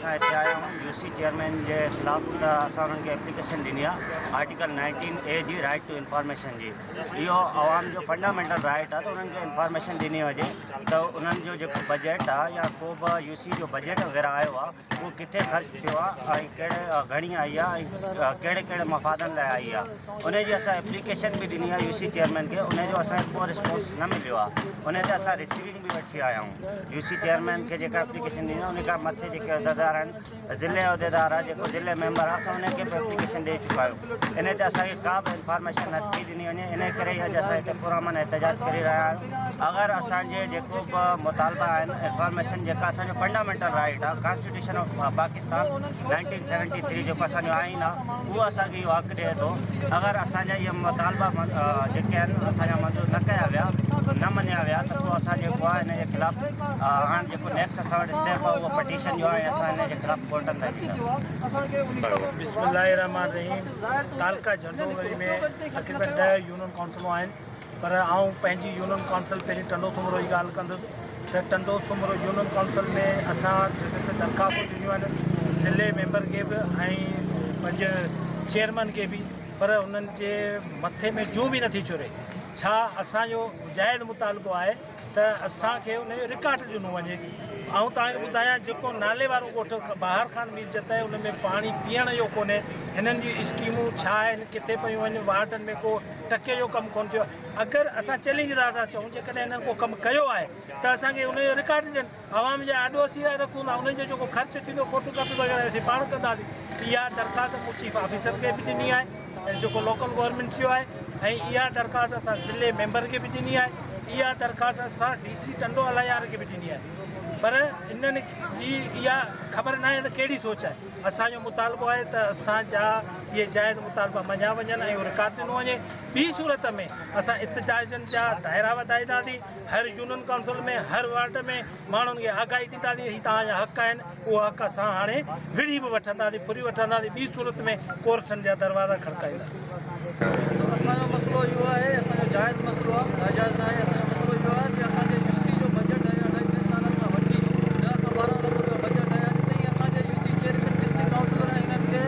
اسان هتي آيا آهيون يو سي چيئرمين جي خلاف ته اسان انهن کي ايپليڪيشن ڏني آهي آرٽيڪل 19 اي جي رائيٽ ٽو انفارميشن جي اهو عوام جو فنڊامينٽل رائيٽ آهي ته انهن کي انفارميشن ڏني وڃي ته انهن جو جيڪو بجيٽ آهي يا ڪو به يو سي جو بجيٽ وغيره آيو آهي اهو ڪٿي خرچ ٿيو آهي ۽ ڪهڙي گهڻي آئي آهي ۽ ڪهڙي ڪهڙي مفادن لاء آئي آهي ان جي اسان ايپليڪيشن به ڏني آهي يو سي چيئرمين کي ان جو اسان کي ڪو رسپانس نه مليو آهي ان تي اسان رسيونگ به وٺي آيا آهيون يو سي چيئرمين کي جيڪا ايپليڪيشن ڏني آهي ان کان مٿي جيڪي عهديدار آهن ضلعي عهديدار آهي جيڪو ضلعي ميمبر آهي اسان ان کي به ايپليڪيشن ڏئي چڪا آهيون ان تي اسان کي ڪا به انفارميشن نه ٿي ڏني وڃي ان ڪري ئي اڄ اسان هتي پرامن احتجاج ڪري رهيا آهيون اگر اسان جي جيڪو به مطالبا آهن انفارميشن جيڪا اسان جو فنڊامينٽل رائيٽ آهي ڪانسٽيٽيوشن آف پاڪستان 1973 جيڪو اسان جو آئين آهي اهو اسان کي اهو حق ڏئي ٿو اگر اسان جا اهي مطالبا جيڪي آهن اسان جا منظور نه ڪيا ويا نه مڃيا ويا ته پوء اسان جيڪو آهي ان جي خلاف هاڻ جيڪو نيڪسٽ اسان وٽ اسٽيپ آهي اهو پٽيشن جو آهي اسان ان جي خلاف ڪورٽن تائين وينداسين. بسم الله الرحمٰن الرحيم تعلقه جهنڊو وري ۾ تقريبن 10 يونين ڪائونسلون آهن پر آئون پنهنجي يونين ڪائونسل پهرين ٽنڊو سومرو جي ڳالهه ڪندس ته ٽنڊو سومرو يونين ڪائونسل ۾ اسان جيڪي سي درخواستون ڏنيون آهن ضلعي ميمبر کي به ۽ پنهنجي چيئرمين کي به پر انهن جي مٿي ۾ جون به نٿي چري ڇا اسانجو جائز مطالبو آهي ته اسان کي ان جو رڪارڊ ڏنو وڃي. آئون توهان کي ٻڌايان جيڪو نالي وارو ڳوٺ بهار خان مير جت آهي ان ۾ پاڻي پيئڻ جو ڪونهي هنن جون اسڪيمون ڇا آهن ڪٿي پيون وڃن وارڊن ۾ ڪو ٽڪي جو ڪم ڪونه ٿيو آهي اگر اسان چئلينج ٿا ٿا چئون جيڪڏهن هنن ڪو ڪم ڪيو آهي ته اسان کي ان جو رڪارڊ ڏين عوام جي آڏو اسين رکون ٿا انهن جو جيڪو خرچ ٿيندو فوٽو ڪاپي وغيره اسين پاڻ ڪنداسين اها درخواست مون چيف آفيسر کي به ڏني آهي ۽ جيڪو لوڪل گورنمينٽ جو آهي ۽ اها درخواست اسان ضلعي ميمبر کي به ڏني آهي اها درخواست اسان ڊي سي ٽنڊو الهيار کي به ڏني آهي پر انهن جي اها خبر ناهي ته ڪهڙي سوچ آهي اسان جو مطالبو آهي ته اسان جا اهي جائز مطالبا مڃيا وڃن ۽ اهو رڪارڊ ڏنو وڃي ٻي صورت ۾ اسان احتجاجن جا دائرا وڌائينداسين هر يونين ڪائونسل ۾ هر وارڊ ۾ ماڻهن کي آگاهي ڏينداسين هي توهان جا حق آهن اهو حق اسان هاڻي وڙهي به وٺنداسين ڦري وٺنداسين ٻي صورت ۾ ڪورٽن جا دروازا کڙڪائينداسين. اسان جو مسئلو اهو آهي اسان جو جائز مسئلو آهي ناجائز ناهي اسان جو مسئلو اهو آهي ته اسان جي يو سي جو بجيٽ آهي اڍائي ٽن سالن کان وٺي 10 کان 12 لک روپيا بجيٽ آهي اڄ تائين اسان جي U C chairman district councillor ۽ انهن کي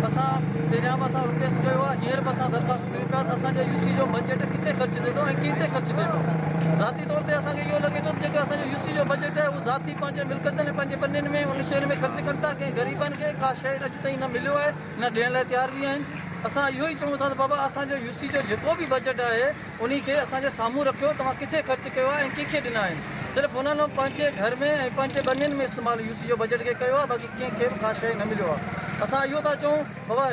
اسان پهريان به اسان رڪويسٽ ڪيو آهي هينئر به اسان درخواست ڏيون پيا ته اسان جي يو سي جو بجيٽ ڪٿي خرچ ٿئي ٿو ۽ ڪنهن تي خرچ ٿئي پيو ذاتي طور تي اسان کي اهو لڳي ٿو ته جيڪو اسان جو يو سي جو بجيٽ آهي اهو ذاتي پنهنجي ملڪيتن ۽ پنهنجي ٻنين ۾ ان شين ۾ خرچ ڪن ٿا ڪنهن غريبن کي ڪا شيء اڄ تائين نه مليو آهي نه ڏيڻ لاء تيار به آهن اسان اهو ئي چئون ٿا ته بابا اسان جو يو سي جو جيڪو به بجيٽ آهي انهي کي اسان جي سامهون رکيو توهان ڪٿي خرچ ڪيو آهي ۽ ڪنهن کي ڏنا آهن صرف هنن پنهنجي گهر ۾ ۽ پنهنجي ٻنين ۾ استعمال يو سي جو بجيٽ کي ڪيو آهي باقي ڪنهن کي به ڪا شيء نه مليو آهي اسان اهو ٿا چئون بابا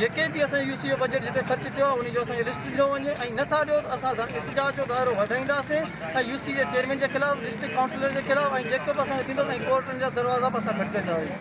جيڪي به اسان جي يو سي جو بجيٽ جتي خرچ ٿيو آهي انهي جو اسان کي لسٽ ڏنو وڃي ۽ نه ٿا ڏيو ته اسان احتجاج جو دائرو وڌائينداسين ۽ يو سي جي چيئرمين جي خلاف ڊسٽرڪٽ ڪائونسلر جي خلاف ۽ جيڪو به اسان کي ٿيندو ۽ ڪورٽن جا دروازا به اسان کڙڪائينداسين.